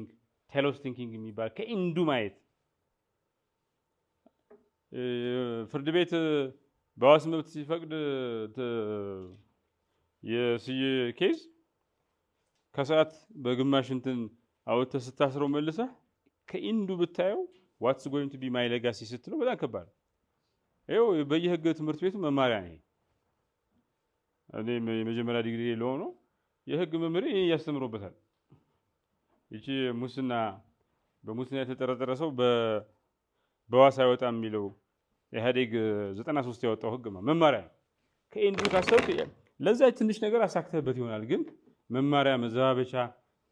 telos thinking የሚባል ከ end ኡ ማየት። ፍርድ ቤት በዋስ መብት ሲፈቅድ የስዬ case ከሰዓት በግማሽ እንትን አውጥተህ ስታስረው መልሰህ ከ end ኡ ብታየው what's going to be my legacy ስትለው በጣም ከባድ ነው። ይኸው በየህግ ትምህርት ቤቱ መማሪያ ነው። እኔ የመጀመሪያ ዲግሪ ለሆነው የህግ መምህሬ ይሄን ያስተምሮበታል። ይቺ ሙስና፣ በሙስና የተጠረጠረ ሰው በዋስ አይወጣም የሚለው ኢህአዴግ 93 ያወጣው ህግ መማሪያ ነው። ከ end ኡ ካሰብክ ለዛ ትንሽ ነገር አሳክተህበት ይሆናል፣ ግን መማሪያ መዘባበቻ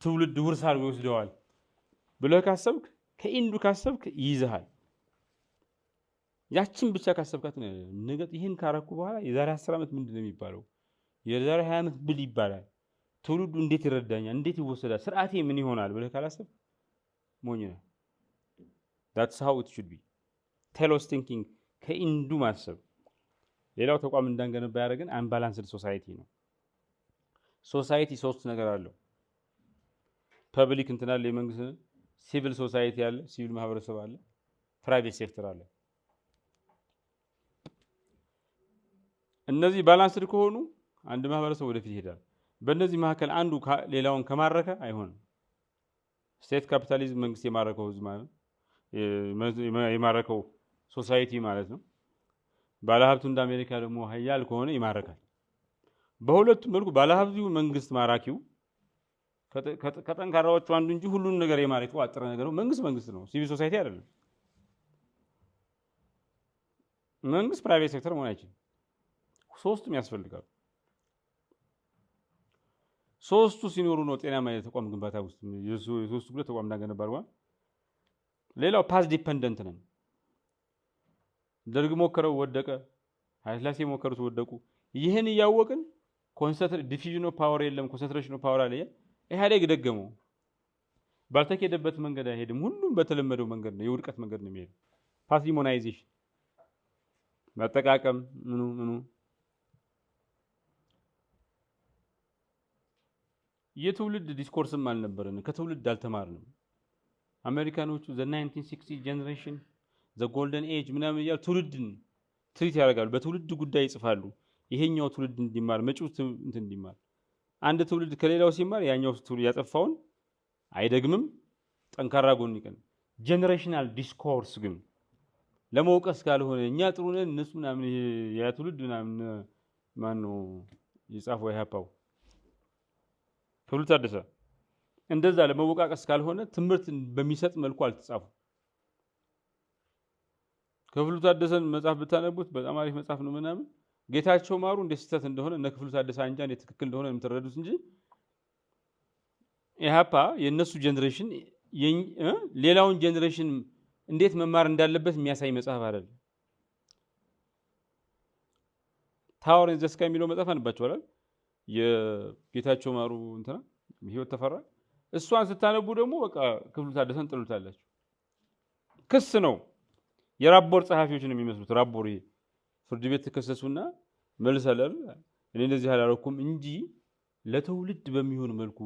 ትውልድ ውርስ አድርጎ ይወስደዋል ብለህ ካሰብክ፣ ከ end ኡ ካሰብክ ይይዝሃል። ያችን ብቻ ካሰብካት ነገ ይህን ካረኩ በኋላ የዛሬ 10 ዓመት ምንድን ነው የሚባለው? የዛሬ 20 ዓመት ብል ይባላል። ትውልዱ እንዴት ይረዳኛል? እንዴት ይወሰዳል? ስርዓቴ ምን ይሆናል ብለህ ካላሰብክ ሞኝ ነህ። That's how it should be። Telos thinking፣ ከ end ኡ ማሰብ። ሌላው ተቋም እንዳንገነባ ያደረገን unbalanced society ነው። Society ሶስት ነገር አለው። Public እንትን አለ፣ የመንግስት civil society አለ፣ ሲቪል ማህበረሰብ አለ። private sector አለ። እነዚህ balanced ከሆኑ አንድ ማህበረሰብ ወደፊት ይሄዳል። በእነዚህ መካከል አንዱ ሌላውን ከማረከ አይሆንም። State capitalism መንግስት የማረከው ህዝብ ማለት የማረከው society ማለት ነው። ባለሀብቱ እንደ አሜሪካ ደግሞ ሀያል ከሆነ ይማረካል። በሁለቱም መልኩ ባለሀብቱ መንግስት ማራኪው ከጠንካራዎቹ አንዱ እንጂ ሁሉን ነገር የማረከው አጥረ ነገር ነው። መንግስት መንግስት ነው፣ civil society አይደለም። መንግስት private sector መሆን አይችልም። ሶስቱም ያስፈልጋሉ። ሶስቱ ሲኖሩ ነው ጤናማ የተቋም ግንባታ ውስጥ የሶስቱ ብለ ተቋም እንዳገነባ። ሌላው path dependent ነን። ደርግ ሞከረው ወደቀ፣ ኃይለሥላሴ ሞከሩት ወደቁ። ይህን እያወቅን diffusion of power የለም፣ concentration of power አለ። ኢህአዴግ ደገመው። ባልተኬደበት መንገድ አይሄድም። ሁሉም በተለመደው መንገድ ነው፣ የውድቀት መንገድ ነው የሚሄደው። Patrimonialization መጠቃቀም ምኑ ምኑ የትውልድ discourse ም አልነበረን፣ ከትውልድ አልተማርንም። አሜሪካኖቹ the 1960 generation፣ the golden age ምናምን እያሉ ትውልድን treat ያደርጋሉ። በትውልድ ጉዳይ ይጽፋሉ። ይሄኛው ትውልድ እንዲማር፣ መጪው እንትን እንዲማር። አንድ ትውልድ ከሌላው ሲማር ያኛው ትውልድ ያጠፋውን አይደግምም፣ ጠንካራ ጎን ይቀን። Generational discourse ግን ለመውቀስ ካልሆነ እኛ ጥሩ ነን እነሱ ምናምን ያ ትውልድ ምናምን ማነው የጻፈው ኢህአፓው ክፍሉ ታደሰ እንደዛ ለመወቃቀስ ካልሆነ ትምህርት በሚሰጥ መልኩ አልተጻፉ። ክፍሉ ታደሰን መጽሐፍ ብታነቡት በጣም አሪፍ መጽሐፍ ነው ምናምን። ጌታቸው ማሩ እንደ ስህተት እንደሆነ እነ ክፍሉ ታደሰ አንጃ እንደ ትክክል እንደሆነ የምትረዱት እንጂ ኢህአፓ የእነሱ generation ሌላውን generation እንዴት መማር እንዳለበት የሚያሳይ መጽሐፍ አይደለም። Tower in the Sky የሚለው መጽሐፍ አንባችኋል? የጌታቸው ማሩ እንትና ህይወት ተፈራ እሷን ስታነቡ ደግሞ በቃ ክፍሉ ታደሰን ጥሉታላችሁ። ክስ ነው። የራቦር ጸሐፊዎች ነው የሚመስሉት። ራቦር ይሄ ፍርድ ቤት ተከሰሱና መልስ አለ እኔ እንደዚህ አላረኩም እንጂ ለትውልድ በሚሆን መልኩ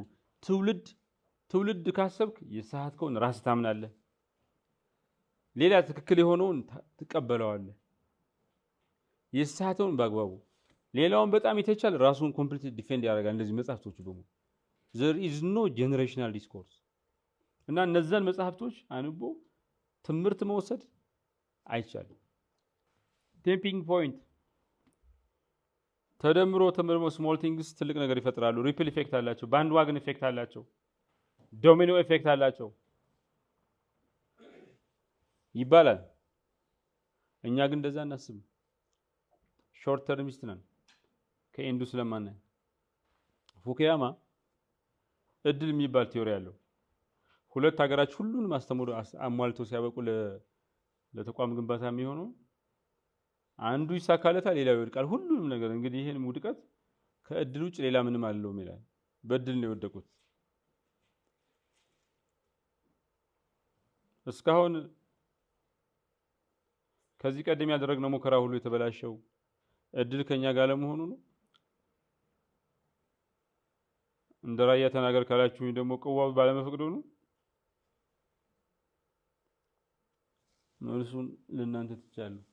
ትውልድ ካሰብክ የሳትከውን ራስህ ታምናለህ። ሌላ ትክክል የሆነውን ትቀበለዋለህ። የሳተውን በአግባቡ ሌላውን በጣም የተቻለ ራሱን complete defend ያደርጋል። እንደዚህ መጽሐፍቶቹ በሙሉ there is no generational discourse እና እነዛን መጽሐፍቶች አንቦ ትምህርት መውሰድ አይቻልም። Tipping point ተደምሮ ተመርሞ small things ትልቅ ነገር ይፈጥራሉ። Ripple effect አላቸው፣ bandwagon effect አላቸው፣ domino effect አላቸው ይባላል። እኛ ግን እንደዛ እናስብም። Short termist ነን ከ end ኡ ስለማናይ። ፉኩያማ እድል የሚባል theory አለው። ሁለት ሀገራች ሁሉንም አስተምሮ አሟልተው ሲያበቁ ለተቋም ግንባታ የሚሆነው አንዱ ይሳካለታል፣ ሌላው ይወድቃል። ሁሉንም ነገር እንግዲህ ይሄን ውድቀት ከእድል ውጭ ሌላ ምንም አለውም ይላል። በእድል ነው የወደቁት። እስካሁን ከዚህ ቀደም ያደረግነው ሙከራ ሁሉ የተበላሸው እድል ከኛ ጋር ለመሆኑ ነው። እንደ ራያ ተናገር ካላችሁኝ ደግሞ ቅዋው ባለመፈቅዱ ነው። መልሱን ለእናንተ ትቻለሁ።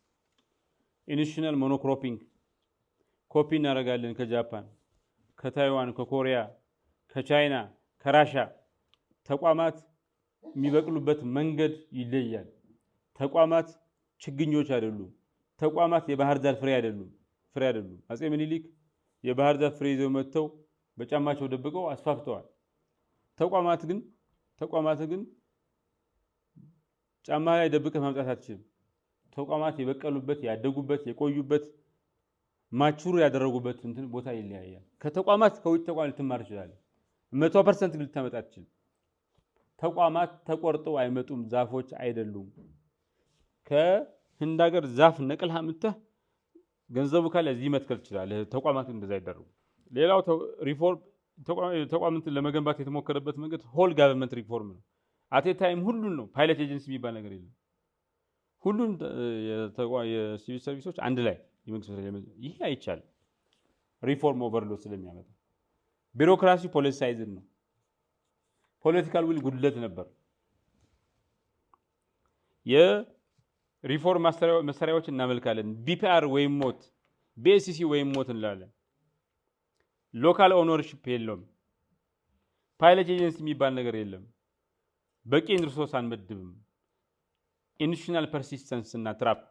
Institutional monocropping copy እናደርጋለን ከጃፓን፣ ከታይዋን፣ ከኮሪያ፣ ከቻይና፣ ከራሻ። ተቋማት የሚበቅሉበት መንገድ ይለያል። ተቋማት ችግኞች አይደሉም። ተቋማት የባህር ዛፍ ፍሬ አይደሉም። አጼ ምኒልክ የባህር ዛፍ ፍሬ ይዘው መጥተው በጫማቸው ደብቀው አስፋፍተዋል። ተቋማት ግን ጫማ ላይ ደብቀህ ማምጣት አትችልም። ተቋማት የበቀሉበት፣ ያደጉበት፣ የቆዩበት፣ mature ያደረጉበት እንትን ቦታ ይለያያል። ከተቋማት ከውጭ ተቋም ልትማር ትችላለህ። 100% ግን ልታመጣ አትችልም። ተቋማት ተቆርጠው አይመጡም። ዛፎች አይደሉም። ከህንድ ሀገር ዛፍ ነቅለህ አምጥተህ ገንዘቡ ካለ እዚህ መትከል ትችላለህ። ተቋማት እንደዛ አይደረጉም። ሌላው ሪፎርም ተቋማትን ለመገንባት የተሞከረበት መንገድ whole government reform ነው። At a time ሁሉን ነው። Pilot agency የሚባል ነገር የለም። ሁሉን የሲቪል ሰርቪሶች አንድ ላይ የመንግስት ይሄ አይቻልም። Reform overload ስለሚያመጣ ቢሮክራሲ politicized ነው። Political will ጉድለት ነበር። ሪፎርም መሳሪያዎች እናመልካለን። BPR ወይም ሞት፣ BSC ወይም ሞት እንላለን። Local ownership የለውም። Pilot agency የሚባል ነገር የለም። በቂ resource አንመድብም። Institutional persistence እና trap።